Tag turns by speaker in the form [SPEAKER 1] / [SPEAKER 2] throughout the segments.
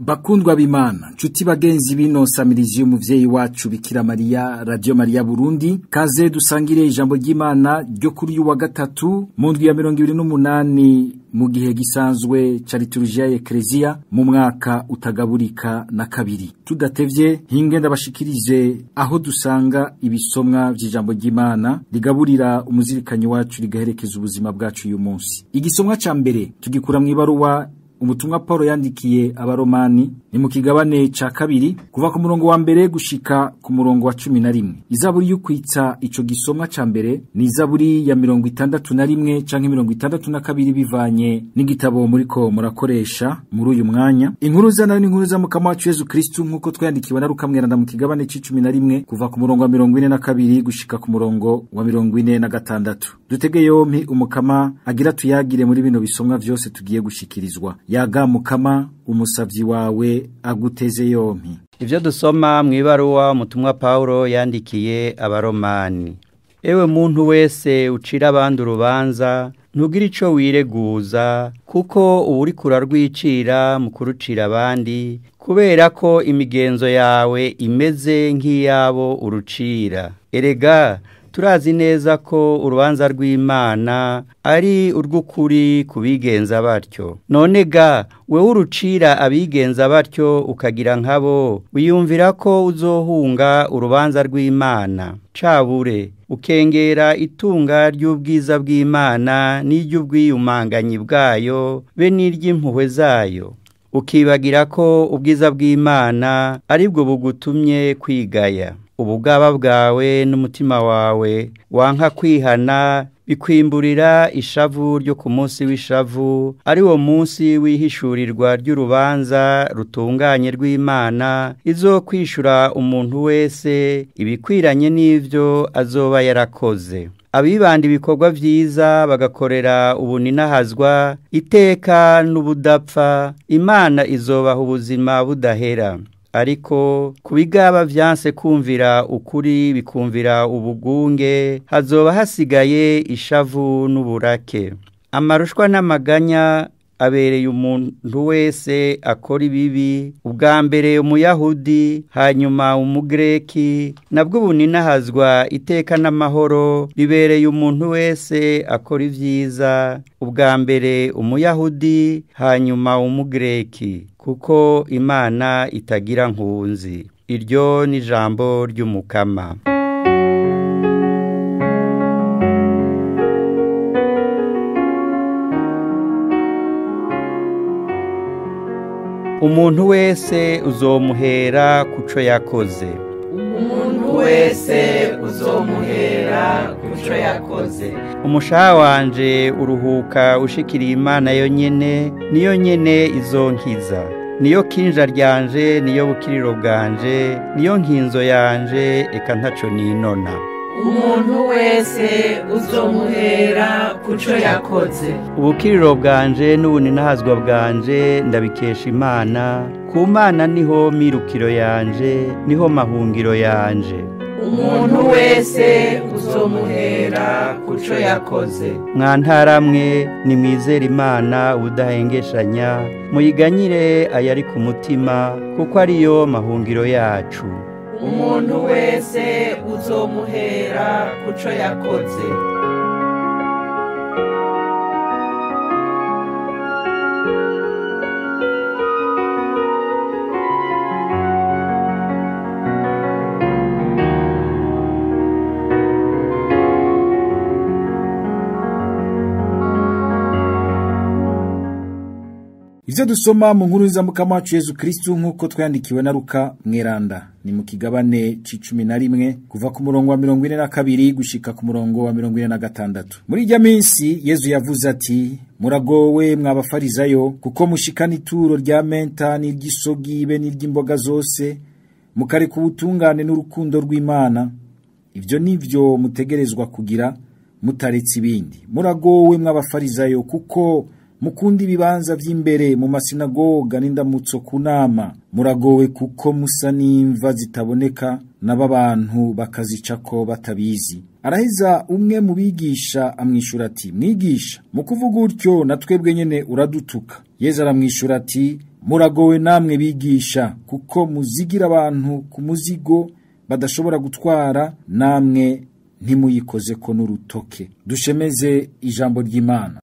[SPEAKER 1] Bakundwa b'Imana, nshuti bagenzi bino samirizi y'umuvyeyi wacu Bikira Mariya, Radio Maria Burundi, kaze dusangire ijambo ry'Imana ryo kuri uyu wa gatatu mu ndwi ya 28 mu gihe gisanzwe ca liturujia ya Ecclesia mu mwaka utagaburika na kabiri. Tudatevye hinge ndabashikirize aho dusanga ibisomwa vy'ijambo ry'Imana rigaburira umuzirikanyi wacu rigaherekeza ubuzima bwacu uyu munsi. Igisomwa ca mbere tugikura mu ibaruwa umutumwa Paul yandikiye abaromani ni mu kigabane ca kabiri kuva ku murongo wa mbere gushika ku murongo wa 11. Izaburi y'ukwitsa ico gisomwa ca mbere ni izaburi ya 61 canke 62 bivanye n'igitabo muriko murakoresha muri uyu mwanya. Inkuru zana n'inkuru za mukama wacu Yesu Kristo nkuko twayandikiwe na Luka mweranda mu kigabane c'11 kuva ku murongo wa 42 gushika ku murongo wa 46. Dutege yompi umukama agira tuyagire muri bino bisomwa vyose tugiye gushikirizwa. Yaga mukama umusavyi wawe aguteze yompi.
[SPEAKER 2] Ivyo dusoma mw'ibaruwa umutumwa Paulo yandikiye abaromani. Ewe muntu wese ucira abandi urubanza, ntugira ico wireguza, kuko uwuriko urarwicira mu kurucira abandi, kubera ko imigenzo yawe imeze nk'iyabo urucira. Erega turazi neza ko urubanza rw'Imana ari urw'ukuri kubigenza batyo. None ga wewe urucira abigenza batyo ukagira nkabo, wiyumvira ko uzohunga urubanza rw'Imana. Cabure ukengera itunga ry'ubwiza bw'Imana n'iry'ubwiyumanganyi bwayo be n'iry'impuhwe zayo, ukibagira ko ubwiza bw'Imana aribwo bugutumye kwigaya. Ubugaba bwawe n'umutima wawe wanka kwihana bikwimburira ishavu ryo ku munsi w'ishavu, ari wo munsi w'ihishurirwa ry'urubanza rutunganye rw'Imana izokwishura umuntu wese ibikwiranye n'ivyo azoba yarakoze. Abibanda ibikorwa vyiza bagakorera ubuninahazwa iteka n'ubudapfa, Imana izobaha ubuzima budahera. Ariko kubigaba vyanse kumvira ukuri bikumvira ubugunge, hazoba hasigaye ishavu n'uburake. Amarushwa n'amaganya abereye umuntu wese akora ibibi, ubwa mbere umuyahudi hanyuma umugreki, nabwo ubuninahazwa iteka n'amahoro bibereye umuntu wese akora ivyiza, ubwa mbere umuyahudi hanyuma umugreki, kuko Imana itagira nkunzi. Iryo ni jambo ry'umukama. Umuntu wese uzomuhera kuco yakoze.
[SPEAKER 3] Umuntu wese uzomuhera kuco yakoze.
[SPEAKER 2] Umushaha wanje uruhuka ushikiriye Imana yonyene, niyo nyene izonkiza. Niyo kinja ryanje, niyo bukiriro bwanje, niyo nkinzo yanje, eka ntaco ninona.
[SPEAKER 3] Umuntu wese uzomuhera kuco yakoze.
[SPEAKER 2] Ubukiriro bwanje n'ubuninahazwa bwanje ndabikesha Imana. Ku Mana niho mirukiro yanje, niho mahungiro yanje.
[SPEAKER 3] Umuntu wese uzomuhera kuco yakoze.
[SPEAKER 2] Mwantaramwe nimwizere Imana ubudahengeshanya, muyiganyire ayari ku mutima, kuko ariyo mahungiro yacu.
[SPEAKER 3] Umuntu wese uzomuhera kuco yakoze.
[SPEAKER 1] Ivyo dusoma mu nkuru za mukama wacu Yesu Kristo nkuko twayandikiwe na Luka mweranda ni mu kigabane c'11 kuva ku murongo wa 42 gushika ku murongo wa 46. Muri irya minsi Yesu yavuze ati: muragowe mw'abafarizayo, kuko mushikana ituro rya menta n'iry'isogi be n'iry'imboga zose, mukareka ubutungane n'urukundo rw'Imana. Ivyo nivyo mutegerezwa kugira mutaretse ibindi. Muragowe mw'abafarizayo, kuko mukunda ibibanza vy'imbere mu masinagoga n'indamutso kunama. Muragowe kuko musa n'imva zitaboneka n'abantu bakazicako batabizi. Araheza umwe mu bigisha amwishura ati: mwigisha, mu kuvuga utyo na twebwe nyene uradutuka. Yezu aramwishura ati: Muragowe namwe bigisha, kuko muzigira abantu ku muzigo badashobora gutwara, namwe ntimuyikoze ko n'urutoke. Dushemeze ijambo ry'Imana.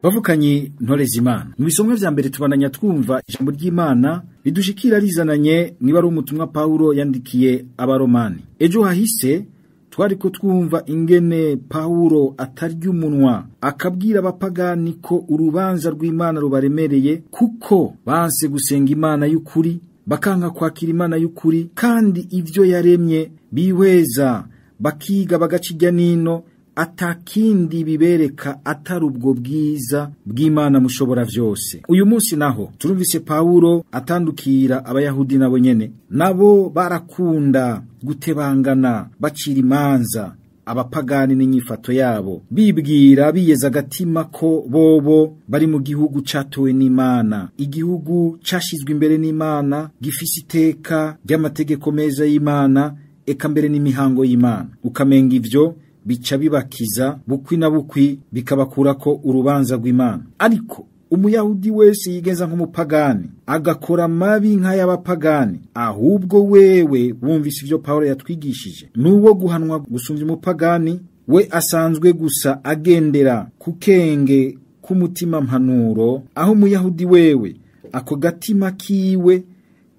[SPEAKER 1] Bavukanyi ntore z'Imana, mu bisomwa vya mbere tubandanya twumva ijambo ry'Imana ridushikira rizananye niba ari umutumwa Paulo yandikiye abaromani. Ejo hahise twariko twumva ingene Paulo atarya umunwa akabwira abapagani ko urubanza rw'Imana rubaremereye, kuko banse gusenga Imana y'ukuri, bakanka kwakira Imana y'ukuri, kandi ivyo yaremye bihweza bakiga bagacirya nino atakindi bibereka atari ubwo bwiza bw'Imana mushobora vyose. Uyu munsi naho turumvise Paulo atandukira abayahudi nabo nyene, nabo barakunda gutebangana bacira imanza abapagani n'inyifato yabo, bibwira biyeza agatima ko bobo bari mu gihugu catowe n'Imana, igihugu cashizwe imbere n'Imana, gifise iteka ry'amategeko meza y'Imana, eka mbere n'imihango y'Imana. Ukamenga ivyo bica bibakiza bukwi na bukwi, bikabakurako urubanza rw'Imana. Ariko umuyahudi wese yigenza nk'umupagani agakora mabi nk'ay'abapagani, ahubwo wewe wumvise ivyo Paulo yatwigishije, nuwo guhanwa gusumvya umupagani, we asanzwe gusa agendera ku kenge k'umutima mpanuro, aho umuyahudi wewe ako gatima kiwe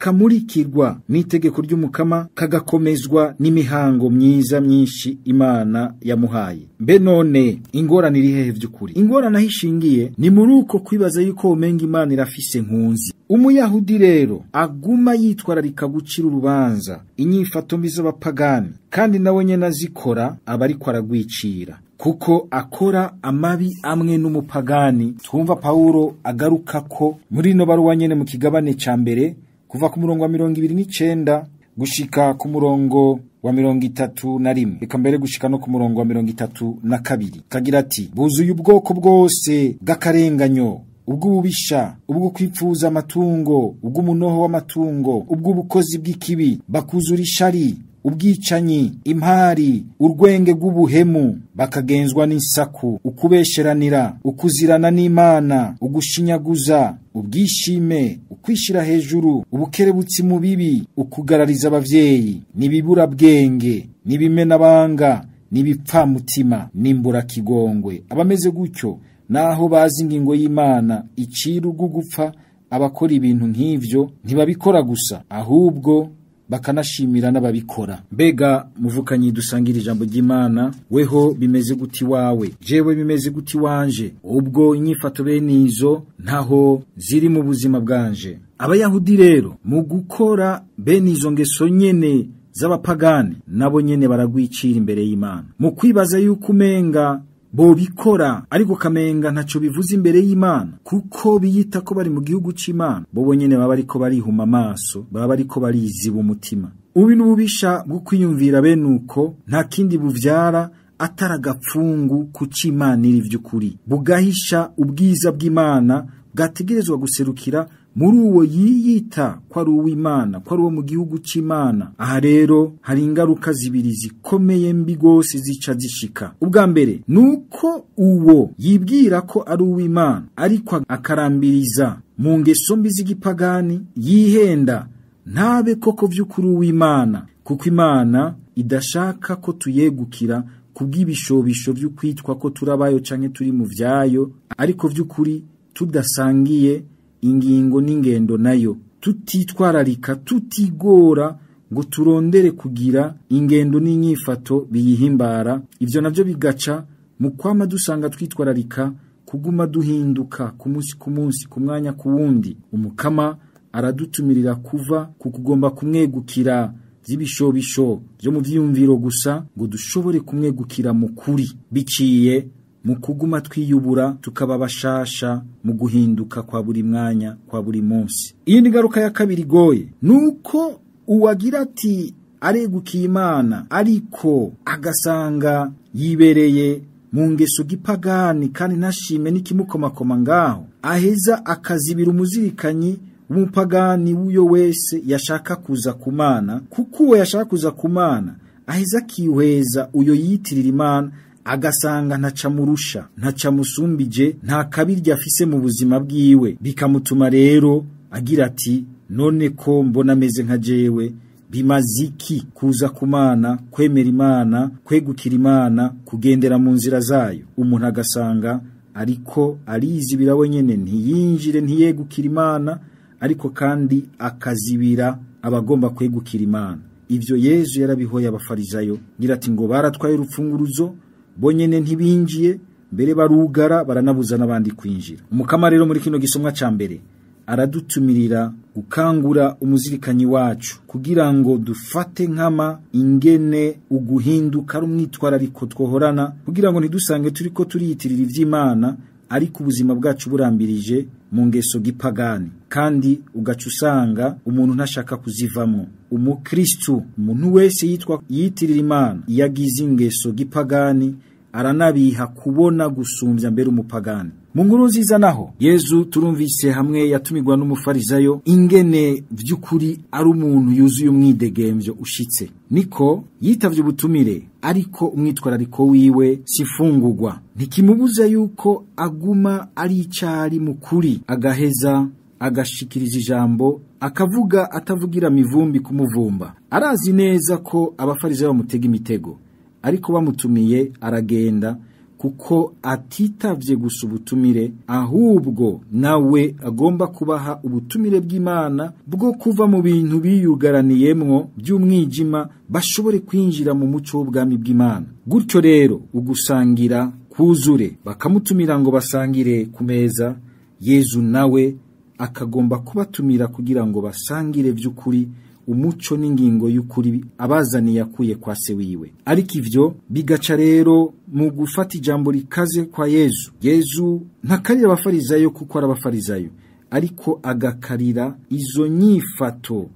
[SPEAKER 1] kamurikirwa n'itegeko ry'umukama, kagakomezwa n'imihango myiza myinshi Imana yamuhaye. Mbe none ingorane iri hehe vy'ukuri? Ingorane aho ishingiye ni muri uko kwibaza yuko umenga Imana irafise nkunzi. Umuyahudi rero aguma yitwararika gucira urubanza inyifato mbi z'abapagani, kandi nawe nyene azikora aba ariko aragwicira, kuko akora amabi amwe n'umupagani. Twumva Paulo agaruka ko muri no baruwa nyene mu kigabane ca mbere, kuva ku murongo wa 29 gushika ku murongo wa 31, eka mbere gushika no ku murongo wa 32, kagira ati: buzuye ubwoko bwose bw'akarenganyo, ubw'ububisha, ubwo kwipfuza amatungo, ubw'umunoho w'amatungo, ubw'ubukozi bw'ikibi, bakuzura ishari, ubwicanyi, impari, urwenge rw'ubuhemu, bakagenzwa n'insaku, ukubesheranira, ukuzirana n'Imana, ugushinyaguza, ubwishime, ukwishira hejuru, ubukerebutsi mu bibi, ukugarariza abavyeyi, n'ibiburabwenge, n'ibimenabanga, n'ibipfamutima, n'imburakigongwe. Abameze gutyo naho bazi ingingo y'Imana icira urwo abakora ibintu nk'ivyo ntibabikora gusa, ahubwo bakanashimira n'ababikora. Mbega muvukanyi dusangira ijambo ry'Imana, weho bimeze guti wawe, jewe bimeze guti wanje? Ubwo inyifato bene izo ntaho ziri mu buzima bwanje. Abayahudi rero mu gukora bene izo ngeso nyene z'abapagani, nabo nyene baragwicira imbere y'Imana, mu kwibaza yuko umenga bobikora ariko kamenga ntaco bivuze imbere y'Imana, kuko biyita ko bari mu gihugu c'Imana. Bobo nyene baba ariko barihuma amaso, baba ariko bariziba umutima. Ubi n'ububisha bwo kwiyumvira bene uko nta kindi buvyara atari agapfungu ku c'Imana iri vy'ukuri, bugahisha ubwiza bw'Imana bwategerezwa guserukira muri uwo yiyita ko ari uw'Imana, ko ari uwo mu gihugu c'Imana. Aha rero hari ingaruka zibiri zikomeye mbi gose zica zishika. Ubwa mbere nuko uwo yibwira ko ari uw'Imana ariko akarambiriza mu ngeso mbi z'igipagani, yihenda ntabe koko vy'ukuri uw'Imana, kuko Imana idashaka ko tuyegukira kubw'ibishobisho vy'ukwitwa ko turabayo canke turi mu vyayo, ariko vy'ukuri tudasangiye ingingo n'ingendo nayo, tutitwararika, tutigora ngo turondere kugira ingendo n'inyifato biyihimbara. Ivyo navyo bigaca mu kwama dusanga twitwararika kuguma duhinduka ku munsi ku munsi, ku mwanya ku wundi. Umukama aradutumirira kuva ku kugomba kumwegukira vy'ibishobisho vyo mu vyiyumviro gusa, ngo dushobore kumwegukira mu kuri, biciye mu kuguma twiyubura tukaba bashasha mu guhinduka kwa buri mwanya, kwa buri munsi. Iyi ni ngaruka ya kabiri goye, nuko uwagira ati aregukiye Imana ariko agasanga yibereye mu ngeso gipagani kandi ntashime n'ikimukomakoma ngaho, aheza akazibira umuzirikanyi w'umupagani w'uyo wese yashaka kuza kumana, kuko uwo yashaka kuza kumana aheza akihweza uyo yitirira Imana, agasanga ntacamurusha, ntacamusumbije, nta kabirya afise mu buzima bwiwe. Bikamutuma rero agira ati none ko mbona ameze nka jewe, bimaziki kuza kumana, kwemera Imana, kwegukira Imana, kugendera mu nzira zayo. Umuntu agasanga ariko arizibira wenyene, ntiyinjire, ntiyegukira Imana, ariko kandi akazibira abagomba kwegukira Imana. Ivyo Yezu yarabihoye abafarizayo, ngira ati ngo baratwaye urupfunguruzo bonyene ntibinjiye, mbere barugara baranabuza n'abandi kwinjira. Umukama rero muri kino gisomwa ca mbere aradutumirira gukangura umuzirikanyi wacu kugira ngo dufate nkama ingene uguhinduka ari umwitwarariko twohorana, kugira ngo ntidusange turiko turiyitirira ivy'Imana ariko ubuzima bwacu burambirije mu ngeso gipagani, kandi ugaca usanga umuntu ntashaka kuzivamwo. Umukristu, umuntu wese yitwa yitirira Imana, iyo agize ingeso gipagani aranabiha kubona gusumbya mbere umupagani. Mu nkuru nziza naho Yezu turumvise hamwe yatumirwa n'umufarizayo ingene vy'ukuri ari umuntu yuzuye umwidegemvyo ushitse. Niko yitavye ubutumire, ariko umwitwarariko wiwe sifungurwa ntikimubuza yuko aguma ari icari mukuri, agaheza agashikiriza ijambo, akavuga atavugira mivumbi kumuvumba. Arazi neza ko abafarizayo bamutega imitego, ariko bamutumiye aragenda, kuko atitavye gusa ubutumire, ahubwo nawe agomba kubaha ubutumire bw'Imana bwo kuva mu bintu biyugaraniyemwo by'umwijima, bashobore kwinjira mu muco w'ubwami bw'Imana. Gutyo rero ugusangira kuzure, bakamutumira ngo basangire ku meza. Yezu nawe akagomba kubatumira kugira ngo basangire vy'ukuri umuco n'ingingo y'ukuri abazaniye akuye kwa se wiwe. Ariko ivyo bigaca rero mu gufata ijambo rikaze kwa Yezu. Yezu ntakarira abafarizayo kuko ari abafarizayo, ariko agakarira izo nyifato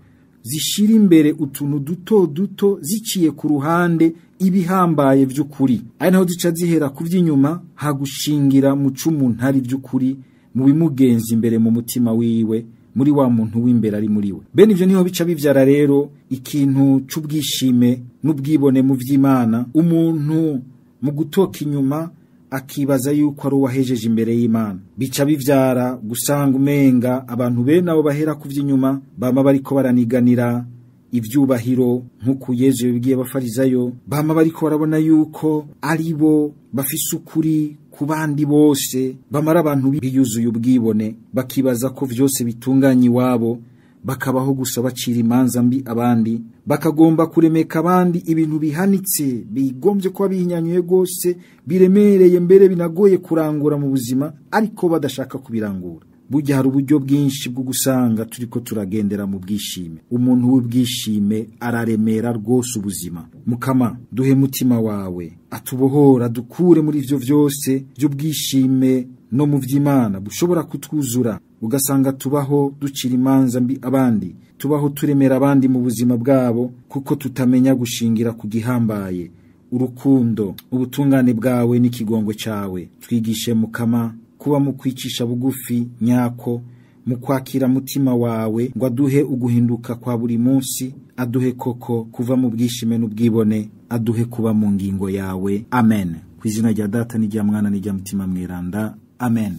[SPEAKER 1] zishira imbere utuntu duto duto ziciye ku ruhande ibihambaye vy'ukuri, ari naho zica zihera ku vy'inyuma, hagushingira mu cumuntu ari vy'ukuri mu bimugenza imbere mu mutima wiwe, muri wa muntu w'imbere ari muri we. Bene ivyo niho bica bivyara rero ikintu c'ubwishime n'ubwibone mu vy'Imana. Umuntu mu gutoka inyuma akibaza yuko ari uwahejeje imbere y'Imana. Bica bivyara gusanga umenga abantu bene abo bahera ku vy'inyuma bama bariko baraniganira ivyubahiro, nk'uko Yezu yabibwiye abafarizayo, bama bariko barabona yuko ari bo bafise ukuri ku bandi bose. Bamara abantu biyuzuye ubwibone, bakibaza ko vyose bitunganye iwabo, bakabaho gusa bacira imanza mbi abandi, bakagomba kuremeka abandi ibintu bihanitse bigombye kuba bihinyanyuye gose, biremereye mbere binagoye kurangura mu buzima, ariko badashaka kubirangura. Burya hari uburyo bwinshi bwo gusanga turiko turagendera mu bwishime. Umuntu w'ubwishime araremera rwose ubuzima. Mukama, duhe mutima wawe atubohora, dukure muri ivyo vyose by'ubwishime no mu vy'Imana bushobora kutwuzura, ugasanga tubaho ducira imanza mbi abandi, tubaho turemera abandi mu buzima bwabo, kuko tutamenya gushingira ku gihambaye urukundo, ubutungane bwawe n'ikigongwe cawe. Twigishe Mukama kuba mu kwicisha bugufi nyako, mu kwakira mutima wawe, ngo aduhe uguhinduka kwa buri munsi, aduhe koko kuva mu bwishime n'ubwibone, aduhe kuba mu ngingo yawe. Amen. Ku izina rya Data n'irya Mwana n'irya Mutima Mweranda. Amen.